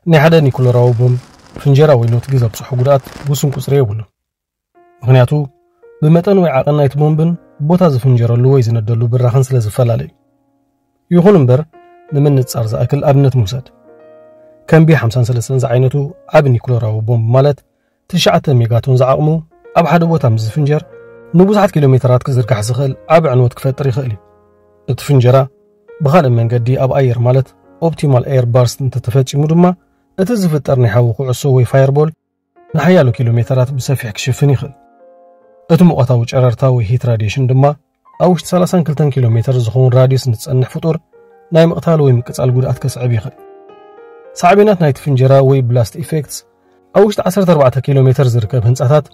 ናይ ሓደ ኒኩለራዊ ቦምብ ፍንጀራ ወይ ኖትጊ ዘብፅሖ ጉድኣት ውሱን ቁፅሪ የብሉን። ምኽንያቱ ብመጠን ወይ ዓቐን ናይቲ ቦምብን ቦታ ዝፍንጀረሉ ወይ ዝነደሉ ብራኽን ስለ ዝፈላለ እዩ። ይኹን እምበር፣ ንምንጻር ዝኣክል ኣብነት ንውሰድ። ከም ቢ ሓምሳን ሰለስተን ዝዓይነቱ ዓቢ ኒኩለራዊ ቦምብ፣ ማለት ትሽዓተ ሜጋቶን ዝዓቕሙ፣ ኣብ ሓደ ቦታ ምስ ዝፍንጀር ንብዙሓት ኪሎ ሜተራት ክዝርጋሕ ዝኽእል ዓቢ ዕንወት ክፈጥር ይኽእል እዩ። እቲ ፍንጀራ ብኻልእ መንገዲ ኣብ ኣየር፣ ማለት ኦፕቲማል ኤር ባርስት እንተተፈጺሙ ድማ፣ እቲ ዝፍጠር ናይ ሓዊ ኩዕሶ ወይ ፋየርቦል ንሓያሎ ኪሎ ሜተራት ብሰፊሕ ክሽፍን ይኽእል። እቲ ሙቐታዊ ጨረርታ ወይ ሂት ራዲሽን ድማ ኣብ ውሽጢ ሰላሳን ክልተን ኪሎ ሜተር ዝኸውን ራዲየስ ንዝጸንሕ ፍጡር ናይ ምቕታል ወይ ምቅጻል ጉድኣት ከስዕብ ይኽእል። ሳዕቤናት ናይቲ ፍንጀራ ወይ ብላስት ኢፌክትስ ኣብ ውሽጢ ዓሰርተ ኣርባዕተ ኪሎ ሜተር ዝርከብ ህንጻታት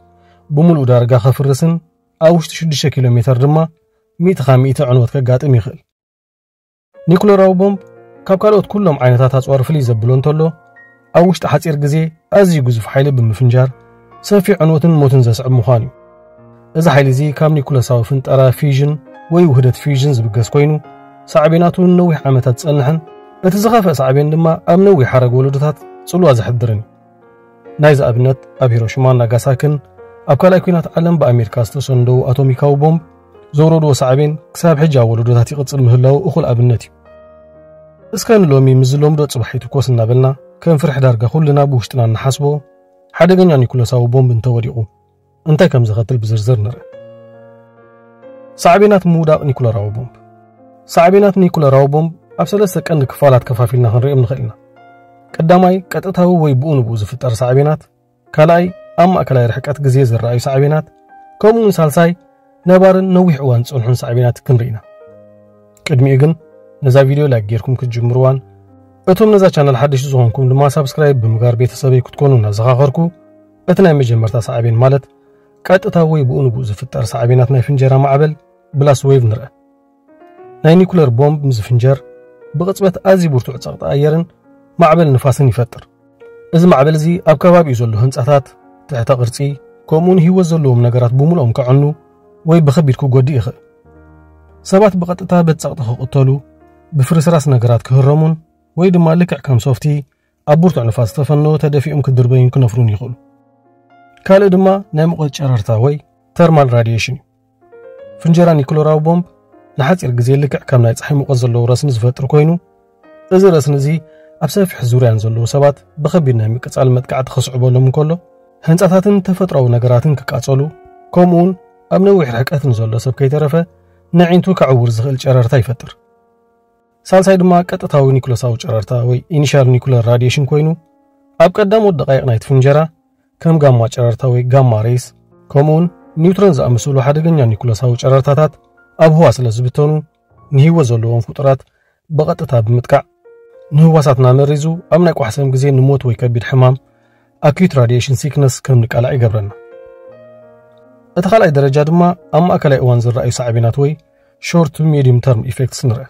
ብምሉእ ዳርጋ ከፍርስን ኣብ ውሽጢ ሽዱሽተ ኪሎ ሜተር ድማ ሚእቲ ካብ ሚእቲ ዕንወት ከጋጥም ይኽእል። ኒኩለራዊ ቦምብ ካብ ካልኦት ኩሎም ዓይነታት ኣጽዋር ፍልይ ዘብሎ እንተሎ፣ ኣብ ውሽጢ ሓጺር ግዜ ኣዝዩ ግዙፍ ሓይሊ ብምፍንጃር ሰፊሕ ዕንወትን ሞትን ዘስዕብ ምዃኑ እዩ። እዚ ሓይሊ እዚ ካብ ኒኩለሳዊ ፍንጠራ ፊዥን ወይ ውህደት ፊዥን ዝብገስ ኮይኑ፣ ሳዕቤናቱ ንነዊሕ ዓመታት ዝጸንሕን እቲ ዝኸፍአ ሳዕቤን ድማ ኣብ ነዊሕ ሓረግ ወለዶታት ጽልዋ ዘሕድርን እዩ። ናይዚ ኣብነት ኣብ ሂሮሺማን ናጋሳክን ኣብ ካልኣይ ኲናት ዓለም ብኣሜሪካ ዝተሰንደዉ ኣቶሚካዊ ቦምብ ዘውረድዎ ሳዕቤን ክሳብ ሕጂ ኣብ ወለዶታት ይቕጽል ምህላዉ እኹል ኣብነት እዩ። እስከ ንሎሚ ምስ ዝለምዶ ጽባሕ ይትኮስ እናበልና ከም ፍርሒ ዳርጋ ኩልና ብውሽጥና እንሓስቦ ሓደገኛ ኒኩለሳዊ ቦምብ እንተወዲቑ እንታይ ከም ዘኸትል ብዝርዝር ንርኢ። ሳዕቤናት ምውዳቕ ኒኩለራዊ ቦምብ። ሳዕቤናት ኒኩለራዊ ቦምብ ኣብ ሰለስተ ቀንዲ ክፋላት ከፋፊልና ክንሪኦም ንኽእል ኢና። ቀዳማይ፣ ቀጥታዊ ወይ ብኡ ንብኡ ዝፍጠር ሳዕቤናት። ካልኣይ፣ ኣብ ማእከላይ ርሕቀት ግዜ ዝረኣዩ ሳዕቤናት። ከምኡውን ሳልሳይ፣ ነባርን ነዊሕ እዋን ዝጸንሑን ሳዕቤናት ክንርኢ ኢና። ቅድሚኡ ግን ነዛ ቪድዮ ላይክ ጌርኩም ክትጅምርዋን እቶም ነዛ ቻነል ሓደሽቲ ዝኾንኩም ድማ ሳብስክራይብ ብምግባር ቤተሰበይ ክትኮኑ እናዘኻኸርኩ፣ እቲ ናይ መጀመርታ ሳዕቤን፣ ማለት ቀጥታ ወይ ብኡ ንብኡ ዝፍጠር ሳዕቤናት ናይ ፍንጀራ ማዕበል ብላስት ዌቭ ንርአ። ናይ ኒኩለር ቦምብ ምስ ዝፍንጀር ብቕጽበት ኣዝዩ ብርቱዕ ጸቕጢ ኣየርን ማዕበል ንፋስን ይፈጥር። እዚ ማዕበል እዚ ኣብ ከባቢኡ ዘሎ ህንጻታት፣ ትሕተ ቅርጺ፣ ከምኡውን ህይወት ዘለዎም ነገራት ብምልኦም ከዕኑ ወይ ብኸቢድ ክጎድእ ይኽእል። ሰባት ብቐጥታ በቲ ጸቕጢ ክቕተሉ፣ ብፍርስራስ ነገራት ክህረሙን ወይ ድማ ልክዕ ከም ሶፍቲ ኣብ ብርቱዕ ንፋስ ዝተፈነወ ተደፊኦም ክድርበዩን ክነፍሩን ይኽእሉ። ካልእ ድማ ናይ ሙቐት ጨረርታ ወይ ተርማል ራዲየሽን እዩ። ፍንጀራ ኒኩለራዊ ቦምብ ንሓጺር ግዜ ልክዕ ከም ናይ ጸሓይ ሙቐት ዘለዎ ረስኒ ዝፈጥር ኮይኑ፣ እዚ ረስኒ እዚ ኣብ ሰፊሕ ዙርያን ዘለዉ ሰባት ብኸቢድ ናይ ምቅጻል መጥቃዕቲ ከስዕበሎም እንከሎ፣ ህንጻታትን ተፈጥሮኣዊ ነገራትን ክቃጸሉ፣ ከምኡውን ኣብ ነዊሕ ርሕቀት ንዘሎ ሰብ ከይተረፈ ንዒንቱ ከዕውር ዝኽእል ጨረርታ ይፈጥር። ሳልሳይ ድማ ቀጥታዊ ኒኩለሳዊ ጨረርታ ወይ ኢኒሻል ኒኩለር ራዲየሽን ኮይኑ፣ ኣብ ቀዳሞት ደቃይቕ ናይቲ ፍንጀራ ከም ጋማ ጨረርታ ወይ ጋማ ሬይስ፣ ከምኡውን ኒውትሮን ዝኣመሰሉ ሓደገኛ ኒኩለሳዊ ጨረርታታት ኣብ ህዋ ስለ ዝብተኑ፣ ንህይወት ዘለዎም ፍጡራት ብቐጥታ ብምጥቃዕ፣ ንህዋሳትና መሪዙ ኣብ ናይ ቋሕሰም ግዜ ንሞት ወይ ከቢድ ሕማም፣ ኣኪዩት ራዲየሽን ሲክነስ፣ ከም ንቃላዕ ይገብረና። እቲ ካልኣይ ደረጃ ድማ ኣብ ማእከላይ እዋን ዝረኣዩ ሳዕቤናት ወይ ሾርት ሜዲየም ተርም ኢፌክትስ ንርአ።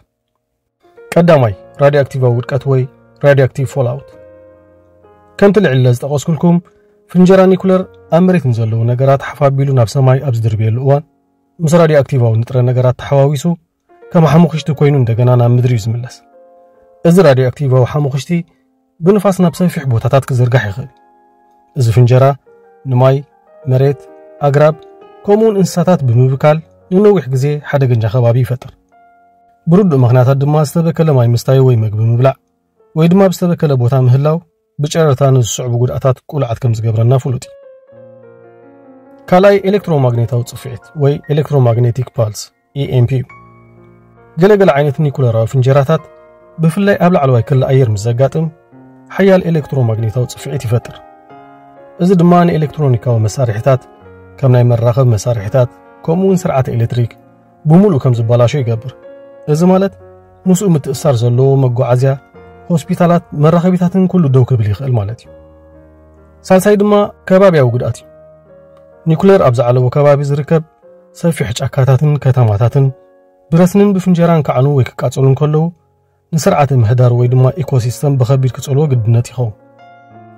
ቀዳማይ፣ ራዲዮኣክቲቫዊ ውድቀት ወይ ራዲዮኣክቲቭ ፎልኣውት። ከምቲ ልዕሊ ኢለ ዝጠቐስኩልኩም፣ ፍንጀራ ኒኩለር ኣብ መሬት ንዘለዉ ነገራት ሓፍ ኣቢሉ ናብ ሰማይ ኣብ ዝድርብየሉ እዋን፣ ምስ ራዲዮኣክቲቫዊ ንጥረ ነገራት ተሓዋዊሱ ከም ሓሙኽሽቲ ኮይኑ እንደገና ናብ ምድሪ እዩ ዝምለስ። እዚ ራዲዮኣክቲቫዊ ሓሙኽሽቲ ብንፋስ ናብ ሰፊሕ ቦታታት ክዝርጋሕ ይኽእል። እዚ ፍንጀራ ንማይ፣ መሬት፣ ኣግራብ፣ ከምኡውን እንስሳታት ብምብካል ንነዊሕ ግዜ ሓደገኛ ከባቢ ይፈጥር። ብርዱእ ምኽንያታት ድማ ዝተበከለ ማይ ምስታይ ወይ መግቢ ምብላዕ፣ ወይ ድማ ብዝተበከለ ቦታ ምህላው ብጨረርታ ንዝስዕቡ ጉድኣታት ቁሉዓት ከም ዝገብረና ፍሉጥ እዩ። ካልኣይ፣ ኤሌክትሮማግኔታዊ ጽፍዒት ወይ ኤሌክትሮማግኔቲክ ፓልስ፣ ኢኤምፒ እዩ። ገለገለ ዓይነት ኒኩለራዊ ፍንጀራታት፣ ብፍላይ ኣብ ላዕለዋይ ክሊ ኣየር ምስ ዘጋጥም፣ ሓያል ኤሌክትሮማግኔታዊ ጽፍዒት ይፈጥር። እዚ ድማ ንኤሌክትሮኒካዊ መሳርሒታት፣ ከም ናይ መራኸቢ መሳርሒታት፣ ከምኡውን ስርዓት ኤሌክትሪክ፣ ብምሉእ ከም ዝበላሾ ይገብር። እዚ ማለት፣ ምስኡ ምትእስሳር ዘለዎ መጓዓዝያ፣ ሆስፒታላት፣ መራኸቢታትን ኩሉ ደው ክብል ይኽእል ማለት እዩ። ሳልሳይ ድማ ከባብያዊ ጉድኣት እዩ። ኒኩሌር ኣብ ዝዓለቦ ከባቢ ዝርከብ ሰፊሕ ጫካታትን ከተማታትን ብረስንን ብፍንጀራን ክዓኑ ወይ ክቃጸሉ እንከለዉ፣ ንስርዓተ ምህዳር ወይ ድማ ኢኮሲስተም ብኸቢድ ክጸልዎ ግድነት ይኸውን።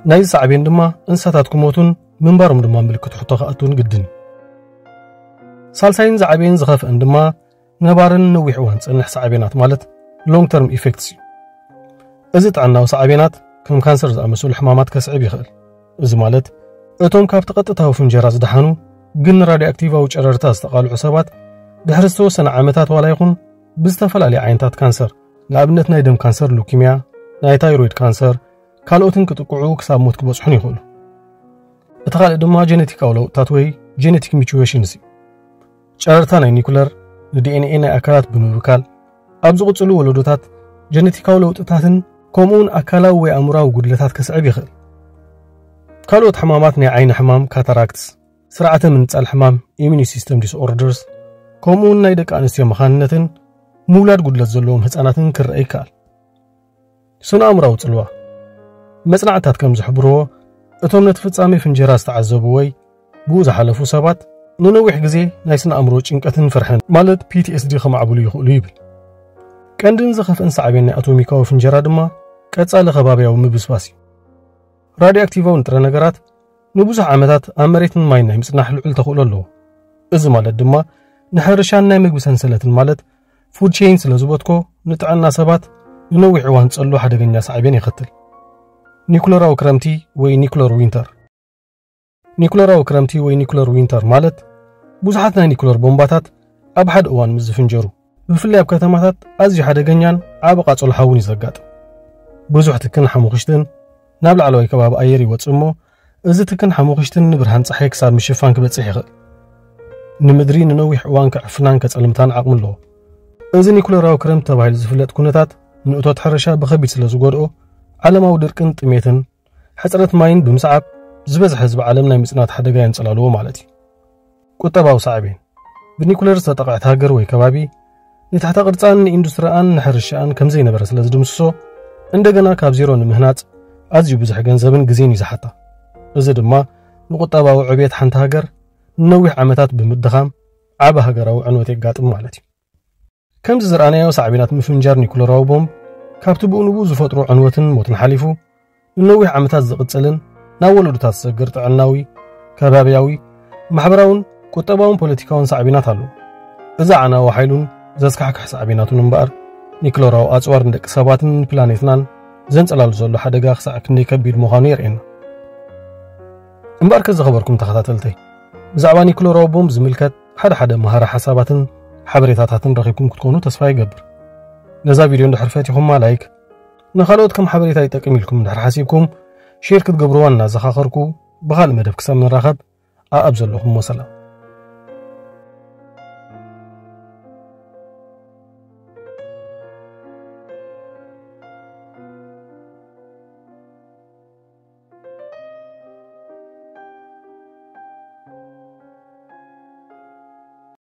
ናይዚ ሳዕቤን ድማ እንስሳታት ክሞቱን ምንባሮም ድማ ምልክት ሕቶ ክኣቱን ግድን እዩ። ሳልሳይን ዝዓበየን ዝኸፍአን ድማ ነባርን ነዊሕ እዋን ዝጸንሕ ሳዕቤናት ማለት ሎንግ ተርም ኢፌክትስ እዩ። እዚ ጥዕናዊ ሳዕቤናት ከም ካንሰር ዝኣመሰሉ ሕማማት ከስዕብ ይኽእል። እዚ ማለት እቶም ካብቲ ቀጥታዊ ፍንጀራ ዝደሓኑ ግን ራድዮ ኣክቲቫዊ ጨረርታ ዝተቓልዑ ሰባት ድሕሪ ዝተወሰነ ዓመታት ዋላ ይኹን ብዝተፈላለየ ዓይነታት ካንሰር፣ ንኣብነት ናይ ደም ካንሰር፣ ሉኪምያ፣ ናይ ታይሮይድ ካንሰር፣ ካልኦትን ክጥቅዑ ክሳብ ሞት ክበጽሑን ይኽእሉ። እቲ ካልእ ድማ ጀነቲካዊ ለውጥታት ወይ ጀነቲክ ሚቹዌሽንስ እዩ። ጨረርታ ናይ ኒኩለር ንዲኤንኤ ናይ ኣካላት ብምብካል ኣብ ዝቕጽሉ ወለዶታት ጀነቲካዊ ለውጥታትን ከምኡውን ኣካላዊ ወይ ኣእምራዊ ጉድለታት ከስዕብ ይኽእል። ካልኦት ሕማማት ናይ ዓይኒ ሕማም፣ ካታራክትስ፣ ስርዓተ ምንጻል ሕማም፣ ኢሚኒ ሲስተም ዲስኦርደርስ፣ ከምኡውን ናይ ደቂ ኣንስትዮ መኻንነትን ምውላድ ጉድለት ዘለዎም ህጻናትን ክረአ ይከኣል። ስነ ኣእምራዊ ጽልዋ። መጽናዕትታት ከም ዝሕብርዎ እቶም ነቲ ፍጻሜ ፍንጀራ ዝተዓዘቡ ወይ ብኡ ዝሓለፉ ሰባት ንነዊሕ ግዜ ናይ ስነ ኣእምሮ ጭንቀትን ፍርሕን ማለት ፒ ቲ ኤስ ዲ ከማዕብሉ ይኽእሉ ይብል። ቀንድን ዝኸፍእን ሳዕቤን ናይ ኣቶሚካዊ ፍንጀራ ድማ ቀጻሊ ከባቢያዊ ምብስባስ እዩ። ራድዮ ኣክቲቫዊ ንጥረ ነገራት ንብዙሕ ዓመታት ኣብ መሬትን ማይን ናይ ምጽናሕ ልዑል ተኽእሎ ኣለዎ። እዚ ማለት ድማ ንሕርሻን ናይ ምግቢ ሰንሰለትን ማለት ፉድ ቼን ስለ ዝበትኮ ንጥዕና ሰባት ንነዊሕ እዋን ጸሎ ሓደገኛ ሳዕቤን የኸትል። ኒኩለራዊ ክረምቲ ወይ ኒኩለር ዊንተር። ኒኩለራዊ ክረምቲ ወይ ኒኩለር ዊንተር ማለት ብዙሓት ናይ ኒኩለር ቦምባታት ኣብ ሓደ እዋን ምስ ዝፍንጀሩ፣ ብፍላይ ኣብ ከተማታት ኣዝዩ ሓደገኛን ዓቢ ቃጸሎ ሓውን እዩ ዘጋጥም። ብዙሕ ትክን ሓሙኽሽትን ናብ ላዕለዋይ ከባቢ ኣየር ይወጽእ እሞ፣ እዚ ትክን ሓሙኽሽትን ንብርሃን ጸሓይ ክሳብ ምሽፋን ክበጽሕ ይኽእል። ንምድሪ ንነዊሕ እዋን ከዕፍናን ከጸልምታን ዓቕሚ ኣለዎ። እዚ ኒኩለራዊ ክረምት ተባሂሉ ዝፍለጥ ኩነታት ንእቶት ሕርሻ ብኸቢድ ስለ ዝጎድኦ፣ ዓለማዊ ድርቅን ጥሜትን ሕጽረት ማይን ብምስዓብ ዝበዝሐ ህዝቢ ዓለም ናይ ምጽናት ሓደጋ የንጸላልዎ ማለት እዩ። ቁጠባዊ ሳዕቤን። ብኒኩለር ዝተጠቕዐት ሃገር ወይ ከባቢ ንትሕተ ቅርጻን ንኢንዱስትሪኣን ንሕርሻኣን ከም ዘይነበረ ስለ ዝድምስሶ፣ እንደገና ካብ ዜሮ ንምህናጽ ኣዝዩ ብዙሕ ገንዘብን ግዜን እዩ ዝሓታ። እዚ ድማ ንቁጠባዊ ዕብየት ሓንቲ ሃገር ንነዊሕ ዓመታት ብምድኻም ዓቢ ሃገራዊ ዕንወት የጋጥም ማለት እዩ። ከምዚ ዝረኣናዮ ሳዕቤናት ምፍንጃር ኒኩለራዊ ቦምብ ካብቲ ብኡ ንብኡ ዝፈጥሮ ዕንወትን ሞትን ሓሊፉ ንነዊሕ ዓመታት ዝቕጽልን ናብ ወለዶታት ዝሰግር ጥዕናዊ፣ ከባብያዊ፣ ማሕበራውን ቁጠባውን ፖለቲካውን ሳዕቤናት ኣለዎ። እዚ ኣዕናዊ ሓይሉን ዘስካሕክሕ ሳዕቤናቱን እምበኣር ኒኩለራዊ ኣጽዋር ንደቂ ሰባትን ንፕላኔትናን ዘንጸላሉ ዘሎ ሓደጋ ክሳዕ ክንደይ ከቢድ ምዃኑ የርእየና። እምበኣር ከ ዝኸበርኩም ተኸታተልተይ፣ ብዛዕባ ኒኩለራዊ ቦምብ ዝምልከት ሓደ ሓደ መሃሪ ሓሳባትን ሓበሬታታትን ረኺብኩም ክትኮኑ ተስፋ ይገብር። ነዛ ቪድዮ እንድሕር ፈቲኹማ ላይክ፣ ንኻልኦት ከም ሓበሬታ ይጠቅም ኢልኩም እንድሕር ሓሲብኩም ሼር ክትገብርዋ እናዘኻኸርኩ፣ ብኻልእ መደብ ክሳብ ንራኸብ ኣኣብ ዘለኹም ወሰላም።